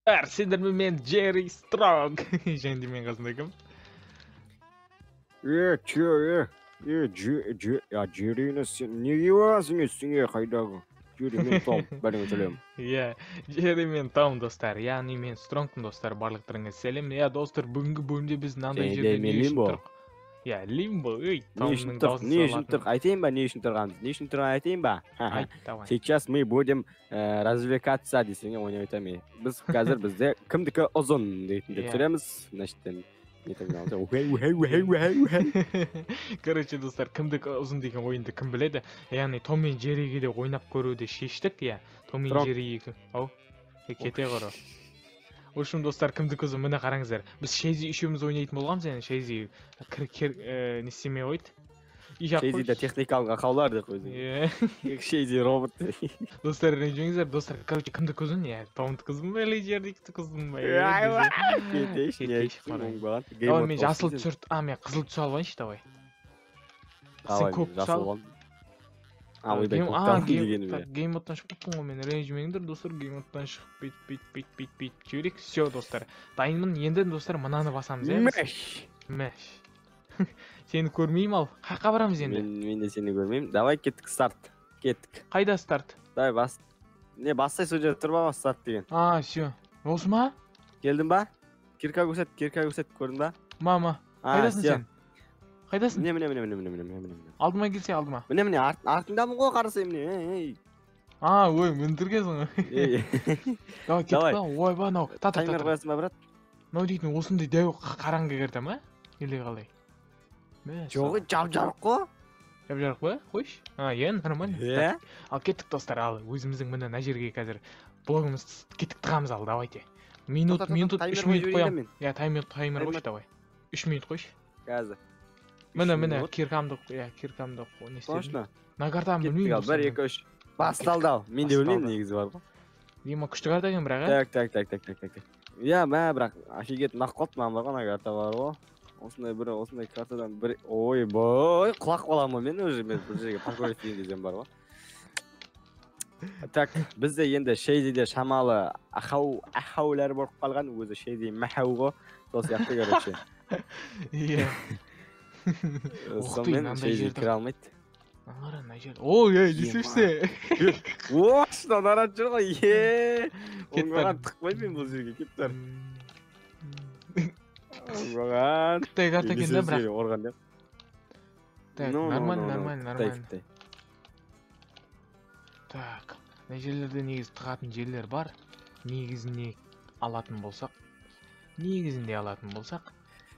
Сендермен мен Джерри Стронг. Және де мен қасымда кім? Е, че, е, е, Джеррини сен неге барасың үстіңе қайдағы? Джерри мен Том, бәріңе сәлем. Иә, Джерри мен Том, достар. Яғни мен Стронгпын, достар, барлықтарыңа сәлем. Иә, достар, бүгінгі бөлімде біз мынандай жерде не үшін тұрық? Иә, лимбо, ей, Томның дауысын. Не үшін тұр? Айтайын ба, не үшін тұрғанымыз? Не үшін тұрғанын айтайын ба? Айт, давай. Сейчас мы будем развлекаться десең, ойнап айтамын. Біз қазір бізде кімдікі ұзын дейтін түсіреміз. Значит, короче, достар, кімдікі ұзын деген ойынды кім біледі? Яғни Том мен Джерриге де ойнап көруді шештік, иә. Том мен Джерри екі. Ау, кете құры. В общем, достар, кімдікі ұзын, міне қараңыздар. Біз Шейзи үшеуміз ойнайтын болғанбыз, яғни Шейзи не істемей қойды. Шейзиде техникалық ақаулар деп қойды. Шейзи робот. Достар, ренжімеңіздер, достар, короче, кімдікі ұзын, иә, Томдікі ұзын ба, или Джерридікі ұзын ба? Кетейші, не айтсың, давай, мен жасыл түсір, а, мен қызыл түс алып алайыншы, давай. Сен көк түс ал. Гейммодтан шығып кеттім ғой мен, ренжімеңдер, достар, гейммодтан шығып бүйтіп, бүйтіп, бүйтіп, бүйтіп, бүйтіп жіберейік. Все, достар, дайынмын. Енді, достар, мынаны басамыз, иә? Мәш. Мәш. Сені көрмеймін, ал. Қаяққа барамыз енді? Мен де сені көрмеймін. Давай, кеттік, старт. Кеттік. Қайда старт? Давай, бас. Не, бастай, сол жерде тұр ба, старт деген. А, все. Осы ма? Келдің ба? Кирка көрсет, кирка көрсет, көрдің ба? Мама, қайдасың сен? Қайдасың? Міне, міне, міне, міне, міне, міне, міне. Алдыма келсе, алдыма. Міне, міне, артыңдамын ғой, қарасай, міне, ей. А, ой, міндіргенсің ғой. Давай, кеттік па? Ойбай, мынау. Таймер қоясың ба, брат? Мынау дейтін осындай дәу қараңғы карта ма? Или қалай? Жоқ, жап-жарық қой. Жап-жарық па? Қойшы. А, иә, нормально. Иә. Ал кеттік, достар, ал өзіміздің міне мына жерге қазір блогымызды кеттік тығамыз, ал, давайте. Минут, минут, 3 минут қоямын. Иә, таймер қойшы, давай. 3 минут қойшы. Қазір. Міне, міне, киркамды, иә, киркамды не істедім. Точно. Мына картаны білмеймін. 1, 2, 3. Басталды, ал. Мен де білмеймін негізі бар ғой. Дима күшті карта екен бірақ, ә? Так, так, так, так, так, так. Иә, мә, бірақ офигеть ұнап қалды маған бар ғой, мына карта бар ғой. Осындай бір, осындай картадан бір, ойбой, құлақ қаламын мен уже, мен бұл жерге паркур істейін десем бар ғой. Так, бізде енді Шейзиде шамалы ақаулар болып қалған, өзі Шейзи мәхау ғой, сол сияқты, короче. Иә. Сонымен Шейзи кіре алмайды. Ана мына жер. О, ей, не істейсің? О, шыдан арат жүр ғой, е. Оңбаған тықпаймын мен бұл жерге, кеп тұр. Оңбаған. Қытай карта екен да, бірақ. Орған деп. Так, нормально, нормально, нормально. Так, мына жерлерде негізі тығатын жерлер бар. Негізіне алатын болсақ. Негізінде алатын болсақ.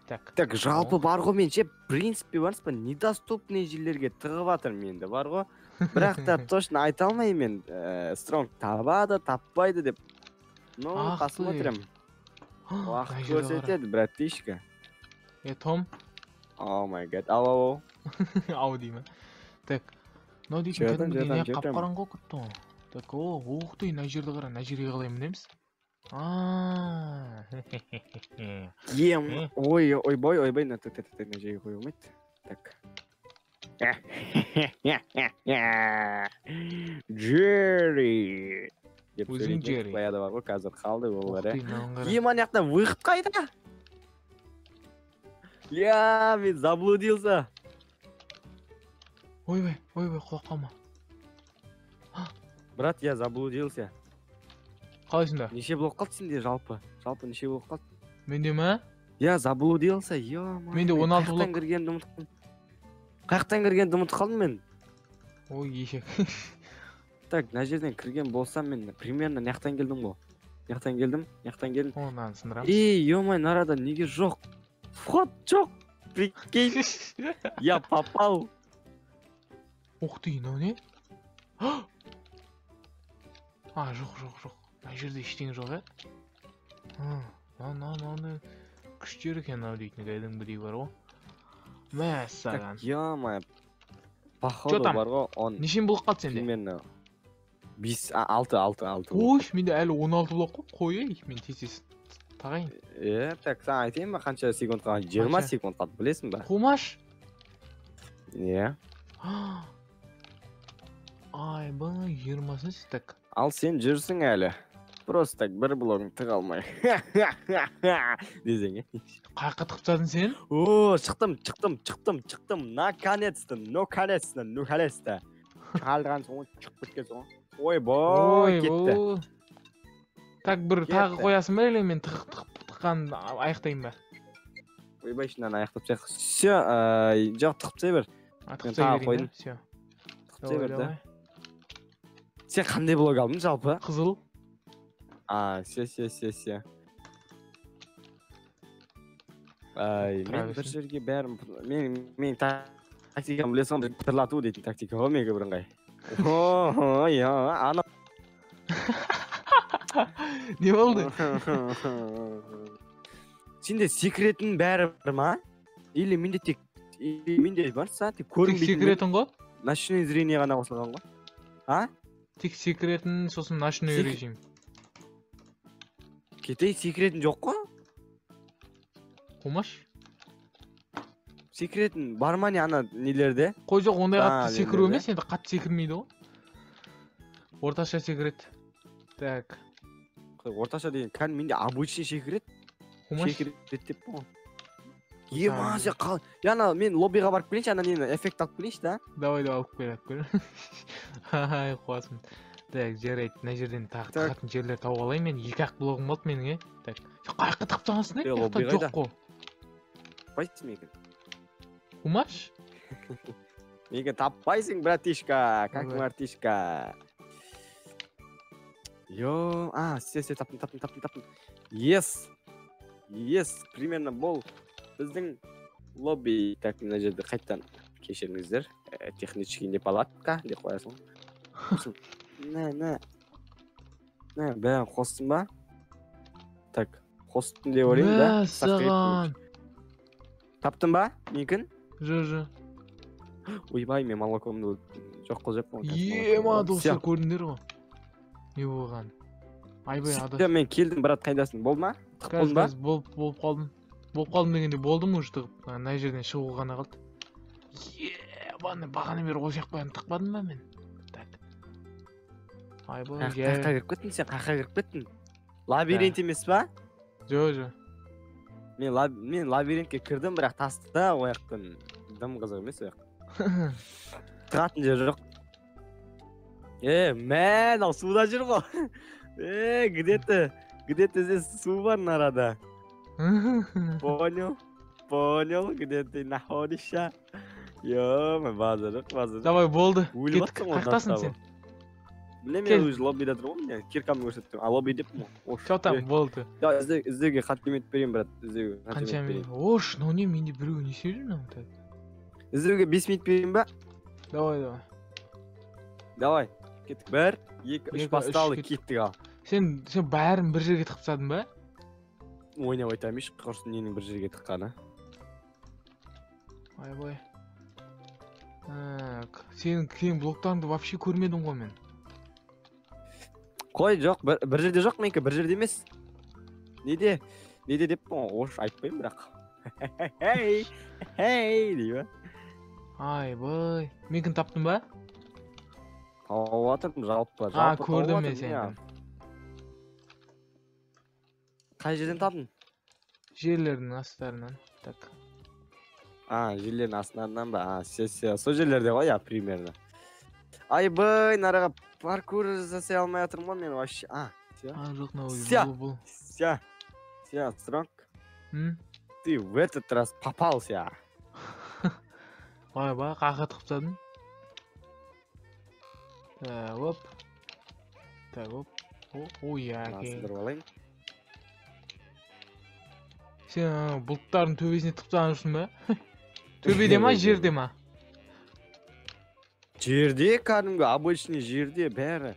Так, так, жалпы бар ғой мен ше, в принципе, бар ба, недоступный жерлерге тығып жатырмын енді, бар ғой. Бірақ та точно айта алмаймын мен, Стронг табады, таппайды деп. Ну, посмотрим. Уақыт көрсетеді, братишка. Е, Том. О май гад, ау, ау. Ау деймін. Так, мынау дейтін кәдімгідей не қап-қараңғы болып кетті ғой. Так, о, ух ты, мына жерді қара, мына жерге қалай мінеміз? Ем, ой, ойбой, ойбой, мына так, так, так, мына жерге қоюға болмайды. Так. Джерри. Деп Өзің Джерри. Баяда бар ғой, қазір қалды олар. Ем, ана жақта выход қайда? Я, мен заблудился. Ойбай, ойбай, құлап қалма. Брат, я заблудился. Қалайсың да? Неше блок қалды сенде жалпы? Жалпы неше блок қалды? Менде ма? Я заблудился, ё-моё. Менде 16 блок. Қаяқтан кіргенімді ұмытып қалдым. Қаяқтан кіргенімді ұмытып қалдым мен. Ой, ешек. Так, мына жерден кірген болсам мен примерно мына жақтан келдім ғой. Мына жақтан келдім, мына жақтан келдім. О, мынаны сындырамыз. Ей, ё-моё, мына арада неге жоқ? Вход жоқ. Прикинь. Я попал. Ух ты, мынау не? А, жоқ, жоқ, жоқ. Мына жерде ештеңе жоқ, ә? Мынау күшті жер екен мынау дейтін кәдімгідей бар ғой. Мәссаған. Так, ё-моё. Походу бар ғой, он. Неше блок қалды сенде? Примерно 5, 6, 6, 6. Ой, менде әлі 16 блок қой. Қой, ей, мен тез-тез тағайын. Е, так, саған айтайын ба, қанша секунд қалған? 20 секунд қалды, білесің ба? Қумаш? Иә. Айбай, 20 так. Ал сен жүрсің әлі. Просто так бір блогын тыға алмай. Десең, е? Қаяққа тығып тастадың сен? О, шықтым, шықтым, шықтым, шықтым. Наконец-то, наконец-то, наконец-то. Қалдырған соң шығып кеткен соң. Ойбой, кетті. Так, бір тағы қоясың ба, или мен тыққан аяқтайын ба? Ойбай, шыннан аяқтап тастайық. Все, жоқ, тығып тастай бер. Тығып тастай берейін, все. Тығып тастай бер, да. Сен қандай блог алдың жалпы? Қызыл. А, все, все, все, все. Ай, мен бір жерге бәрін, мен тактикам білесің ғой, тырлату дейтін тактика ғой менікі бірыңғай. О, я, ана. Не болды? Сенде секретін бәрі бар ма? Или менде тек, или менде барса, тек көрінбейтін. Тек секретін ғой? Ночное зрение ғана қосылған ғой. А? Тек секретін, сосын ночной режим. Кетей, секретін жоқ қой? Қумаш? Секретін бар ма не ана нелерде? Қой жоқ, ондай қатты секіру емес, енді қатты секірмейді ғой. Орташа секіреді. Так. Орташа деген кәдімгі менде обычный секіреді. Қумаш? Секіреді деп қой. Ема, сен қал. Яна мен лоббиға барып келейінші, ана нені эффект алып келейінші, да? Давай, давай, алып кел, алып кел. Ай, қуасың. Так, жарайды, мына жерден тағы тығатын жерлер тауып алайын мен. Екі ақ блогым болды менің, е? Так, сен қаяққа тығып тастағансың, е? Мына жоқ қой. Таппайсың мені. Қумаш? Мені таппайсың, братишка, как мартишка. Йо, а, все, все, таптым, таптым, таптым, таптым. Yes. Yes, примерно бұл біздің лобби. Так, мына жерде қайтадан кешіріңіздер. Технический неполадка деп қоясың. Нә, нә. Нә, бәрін қостым ба? Так, қостым деп ойлаймын да. Мәссаған. Таптың ба? Менікін? Жо, жо. Ойбай, мен молокомды жоқ қылып жеппін. Ема, достар, көрдіңдер ғой. Не болған? Айбай, адас. Мен келдім, брат, қайдасың? Болды ма? Тығып болдың ба? Болып қалдым. Болып қалдым дегенде болдым уже тығып. Мына жерден шығу ғана қалды. Ебаны, бағана бері ол жақ бәрін тықпадым ба мен? Так. Айбай, қаяққа кіріп кеттің сен? Қаяққа кіріп кеттің? Лабиринт емес па? Жо, жо. Мен лабиринтке кірдім, бірақ таста ол жақтан дым қызық емес ол жақ. Тығатын жер жоқ. Мә, мынау суда жүр ғой. Где-то здесь су бар нарада. Понял, понял, где ты находишься. Ё, базар жоқ, базар. Давай, болды. Кеттік, қаяқтасың сен? Білем, мен уже лоббида тұрмын ғой, киркамды көрсетіп тұрмын. А, лобби деппін ғой. Чё там, болды. Іздеуге қанша минут берейін, брат, іздеуге қанша минут? Ош, мынау не, менде біреу не істеп жүр мынау? Іздеуге 5 минут берейін ба? Давай, давай. Давай, кеттік. 1, 2, 3 басталды, кеттік ал. Сен бәрін бір жерге тығып тастадың ба? Ойнап айтамын еш, құрсын ненің бір жерге тыққаны. Айбай. Так, сенің блоктарыңды вообще көрмедім ғой мен. Қой, жоқ, бір жерде жоқ менікі, бір жерде емес. Неде? Неде деп орысша айтпаймын бірақ. Хей, хей, дей ба? Айбай, менікін таптың ба? Тауып жатырмын жалпы. А, көрдім мен сені. Қай жерден таптың? Жерлердің астарынан. Так. А, жерлердің астарынан ба? А, все, все, сол жерлерде ғой, я примерно. Айбай, нараға паркур жасай алмай жатырмын ғой мен вообще. А, все. А, жоқ, мынау бұл. Все, все, Стронг. Ты в этот раз попался. Ойбай, қаяққа тығып тастадың? Так, оп. Так, оп. Ой, әке. Сындырып алайын. Сен бұлттардың төбесіне тығып тастаған жоқсың ба? Төбеде ма, жерде ма? Жерде, кәдімгі обычный жерде бәрі.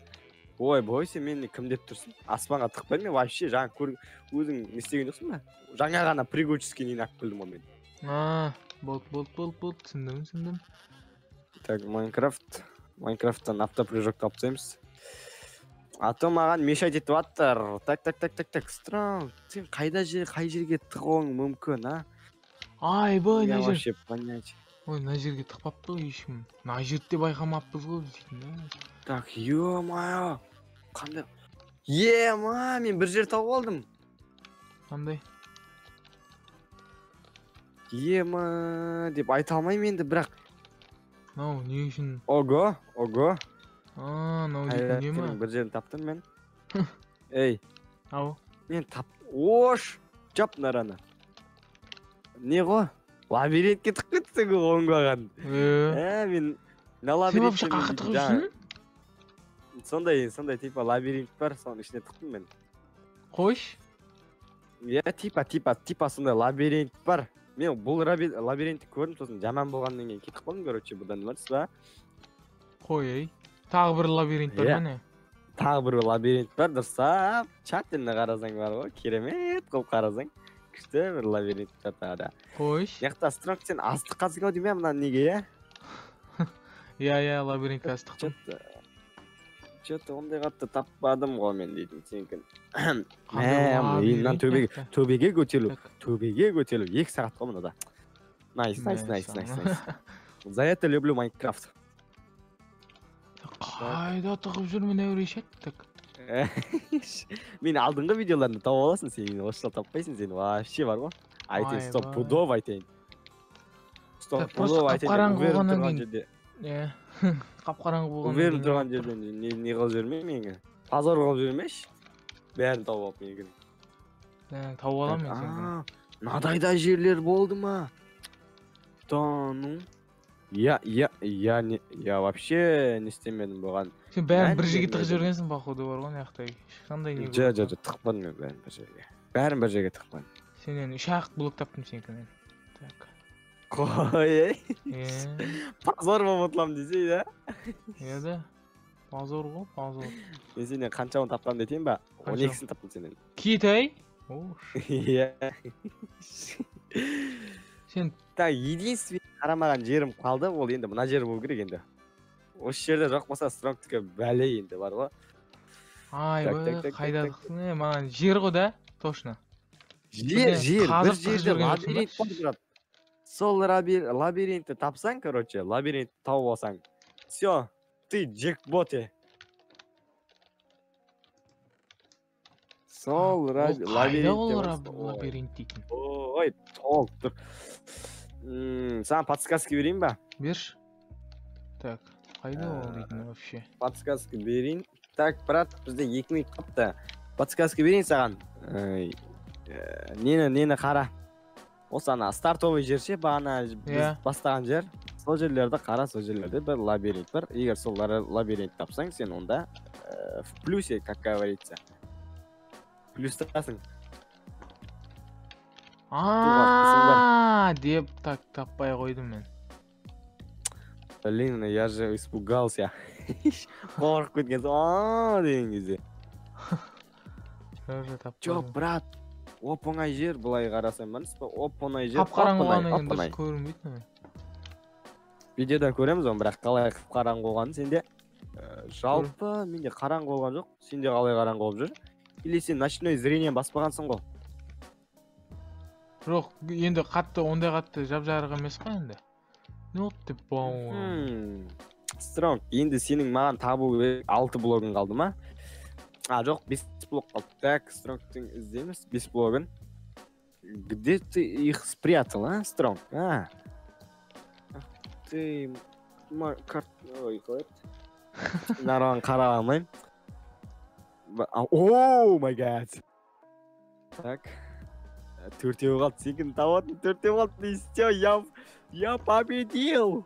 Ой, бой, сен мені кім деп тұрсың? Аспанға тықпаймын мен вообще, жаңа көр, өзің не істеген жоқсың ба? Жаңа ғана прыгуческий нені алып келдім ғой мен. А, болды, болды, болды, болды, түсіндім, түсіндім. Так, Майнкрафттан автопрыжок алып тастаймыз. А то маған мешать етіп жатыр. Так, так, так, так, так, Стронг, сен қайда жер, қай жерге тығуың мүмкін, а? Айбай, мына жер. Вообще понять. Ой, мына жерге тықпапты ғой ешкім. Мына жерді де байқамаппыз ғой біз дейтін, да? Так, ё-моё. Қандай? Ема, мен бір жер тауып алдым. Қандай? Ема деп айта алмаймын енді, бірақ. Мынау не үшін? Ого, ого. А, мынау дейтін не ма? Бір жерін таптым мен. Ей. Ау. Мен тап. Ош, жап нараны. Не ғой? Лабиринтке тығып кетсең ғой оңбаған. Мен мына лабиринтте сен вообще қаяққа тығып жүрсің? Сондай типа лабиринт бар, соның ішіне тықтым мен. Қойш. Иә, типа сондай лабиринт бар. Мен бұл лабиринтті көрдім, сосын жаман болғаннан кейін кетіп қалдым, короче, бұдан барсыз ба? Қой, ей. Тағы бір лабиринт бар ма не? Тағы бір лабиринт бар, дұрыстап, тщательно қарасаң бар ғой, керемет қылып қарасаң. Күшті бір лабиринт бар тағы да. Қойш. Мына Стронг, сен астық қазың ау деймін, мына неге, иә? Иә, лабиринтке астықтым. Че-то ондай қатты таппадым ғой мен дейтін сенікін. Мә, төбеге көтерілу, төбеге көтерілу 2 сағат қой мынада. Nice, nice, nice, nice, nice. За это люблю Майнкрафт. Қайда тығып жүрмін әурешек? Мен алдыңғы видеоларымды тауып аласың, сен осы жолы таппайсың, сен вообще бар ғой. Айтайын, стопудово айтайын. Стопудово айтайын. Қап-қараңғы болғаннан кейін. Иә. Қап-қараңғы болғаннан кейін. Уверен тұрған жерден не қылып жүрме мені? Позор қылып жүрмеші. Бәрін тауып алып менікін. Тауып аламын мен сенікін. Мынадай да жерлер болды ма? Да, ну. Я вообще не істемедім бұған. Сен бәрін бір жерге тығып жібергенсің, походу, бар ғой, мына жақта. Ешқандай не. Жо, тықпадым мен бәрін бір жерге. Бәрін бір жерге тықпадым. Сенен 3-ақ блок таптым сенікінен. Так. Қой, ей. Позор болып ұтыламын десей, да? Иә да. Позор ғой, позор. Мен сенен қаншауын тапқанымды айтайын ба? 12-сін таптым сенен. Кет, ей. Иә. Сен так, единственный қарамаған жерім қалды, ол енді мына жер болу керек енді. Осы жерде жоқ болса, Стронгтікі бәле енді бар ғой. Айбай, қайда тықтың, маған жер ғой да, точно. Жер, бір жерде лабиринт бар тұрады. Сол лабиринтті тапсаң, короче, лабиринтті тауып алсаң, все, ты джекпоте. Сол лабиринт дейтін. Ой, толып тұр. Саған подсказка берейін ба? Берші. Так, қайда ол дейтін вообще? Подсказка берейін. Так, брат, бізде 2 минут қалыпты. Подсказка берейін саған. Нені қара. Осы ана стартовый жер ше, бағана біз бастаған жер. Сол жерлерді қара, сол жерлерде бір лабиринт бар. Егер сол лабиринт тапсаң, сен онда в плюсе, как говорится. Плюстасың. А, деп так таппай қойдым мен. Блин, я же испугался. Қорқып кеткен соң, деген кезде. Жоқ, брат, оп-оңай жер, былай қарасаң, оп-оңай жер. Қап-қараңғы болғаннан кейін дұрыс көрінбейді. Видеода көреміз оны, бірақ қалай қап-қараңғы болғанын сенде. Жалпы менде қараңғы болған жоқ, сенде қалай қараңғы болып жүр? Или сен ночной зрение баспағансың ғой? Жоқ, енді қатты, ондай қатты жап-жарық емес қой енді. Не болды деп бауым. Стронг, енді сенің маған табу керек 6 блогың қалды ма? А, жоқ, 5 блок қалды. Так, Стронгтың іздейміз 5 блогын. Где ты их спрятал, а, Стронг? А. Ты ой, қалай еді? Нарған қарап алмаймын. О, май гад. Так. 4 қалды, сенікін табатын 4 қалды. Все, я победил.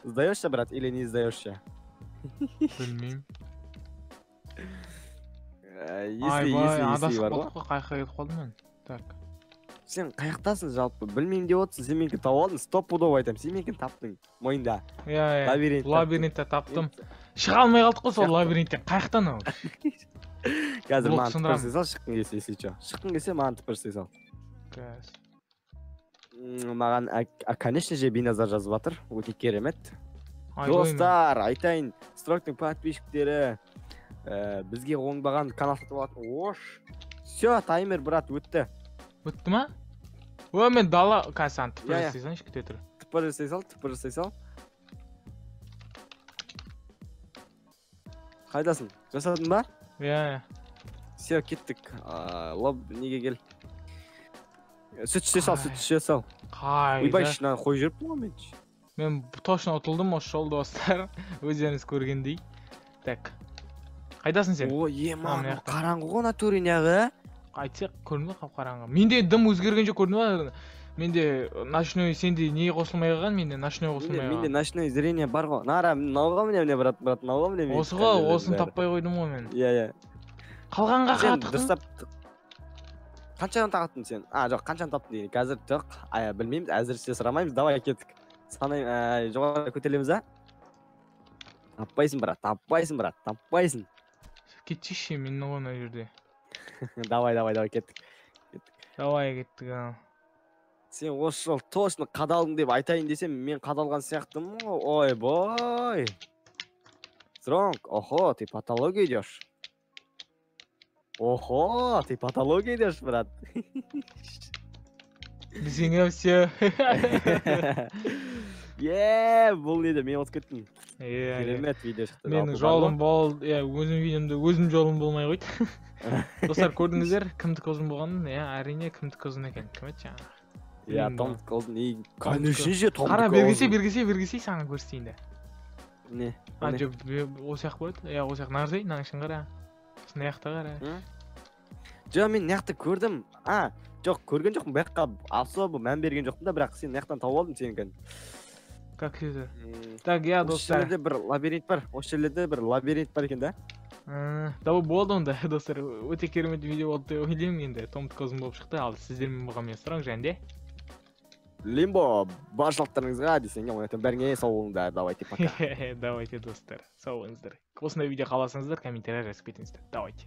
Сдаешься, брат, или не сдаешься? Білмеймін. Если адасып қалдық қой, қаяққа кетіп қалдым мен. Так. Сен қаяқтасың жалпы? Білмеймін деп отырсың, сен менікі тауып алдың, стопудово айтамын, сен менікін таптың, мойында. Иә, иә. Лабиринтті таптым. Шыға алмай қалдық қой сол лабиринттен. Қаяқтан ол? Қазір маған тыпыр істей сал, шыққың келсе, если чё. Шыққың келсе, маған тыпыр істей сал. Қазір. Маған, конечно же, Биназар жазып жатыр, өте керемет. Достар, айтайын, Стронгтың подписчиктері бізге оңбаған канал сатып алатын. Ош. Все, таймер, брат, өтті. Өтті ма? О, мен дала, қазір саған тыпыр жасай салайыншы, күте тұр. Тыпыр жасай сал, тыпыр жасай сал. Қайдасың? Жасадың ба? Иә, иә. Все, кеттік. Лоб неге кел. Сүт іше сал, сүт іше сал. Қайда? Ойбай, мынаны қойып жіберіппін ғой мен. Мен точно ұтылдым осы жолы, достар. Өздеріңіз көргендей. Так. Қайдасың сен? О, ема, қараңғы ғой натуре неғы. Айтсақ, көрінді қап-қараңғы. Менде дым өзгерген жоқ, көрдің ба? Менде ночной, сенде не қосылмай қалған, менде ночной қосылмай қалған. Менде ночной зрение бар ғой. Нара, мынау ғой міне, брат, брат, мынау ғой міне. Осы ғой, осыны таппай қойдым ғой мен. Иә, иә. Қалғанға қатықтың. Дұрыстап қаншаны таптың сен? А, жоқ, қаншаны таптың деген. Қазір жоқ, білмейміз, әзірше сұрамаймыз. Давай кеттік. Санай, жоғары көтерілеміз, а? Таппайсың, брат, таппайсың, брат, таппайсың. Кетші, мен ғой мына жерде. Давай, давай, давай, кеттік. Давай, кеттік. Сен осы жол точно қадалдың деп айтайын десем, мен қадалған сияқтымын ғой. Ойбой. Стронг, охо, ты патологию идешь. Охо, ты патологию идешь, брат. Бізіңе все. Е, бұл не де, мен ұтып кеттім. Керемет видео шықты. Менің жолым болды, иә, өзім видеомды, өзім жолым болмай қойды. Достар, көрдіңіздер, кімдікі ұзын болғанын, иә, әрине кімдікі ұзын екен. Кім еді жаңағы? Иә, Томдікі ұзын. Конечно же, Томдікі ұзын. Қара, бергесе, бергесе, бергесе, саған көрсетейін де. Не? А, жоқ, осы жақ болады. Иә, осы жақ, мына мынаның ішін қара. Мына жақта қара. Жоқ, мен мына жақты көрдім. А, жоқ, көрген жоқпын. Бұл жаққа особо мән берген жоқпын да, бірақ сен мына жақтан тауып алдың сенікін. Как это? Так, я, достар. Осы жерлерде бір лабиринт бар. Осы жерлерде бір лабиринт бар екен да. Давай болды онда, достар. Өте керемет видео болды деп ойлаймын енді. Томдікі ұзын болып шықты. Ал сіздермен болған мен Стронг және де Лимбо, баршалықтарыңызға десең, ойнайтын бәріңе сау болыңдар. Давайте, пока. Давайте, достар. Сау болыңыздар. Осындай видео қаласаңыздар, комментарий жазып кетіңіздер. Давайте.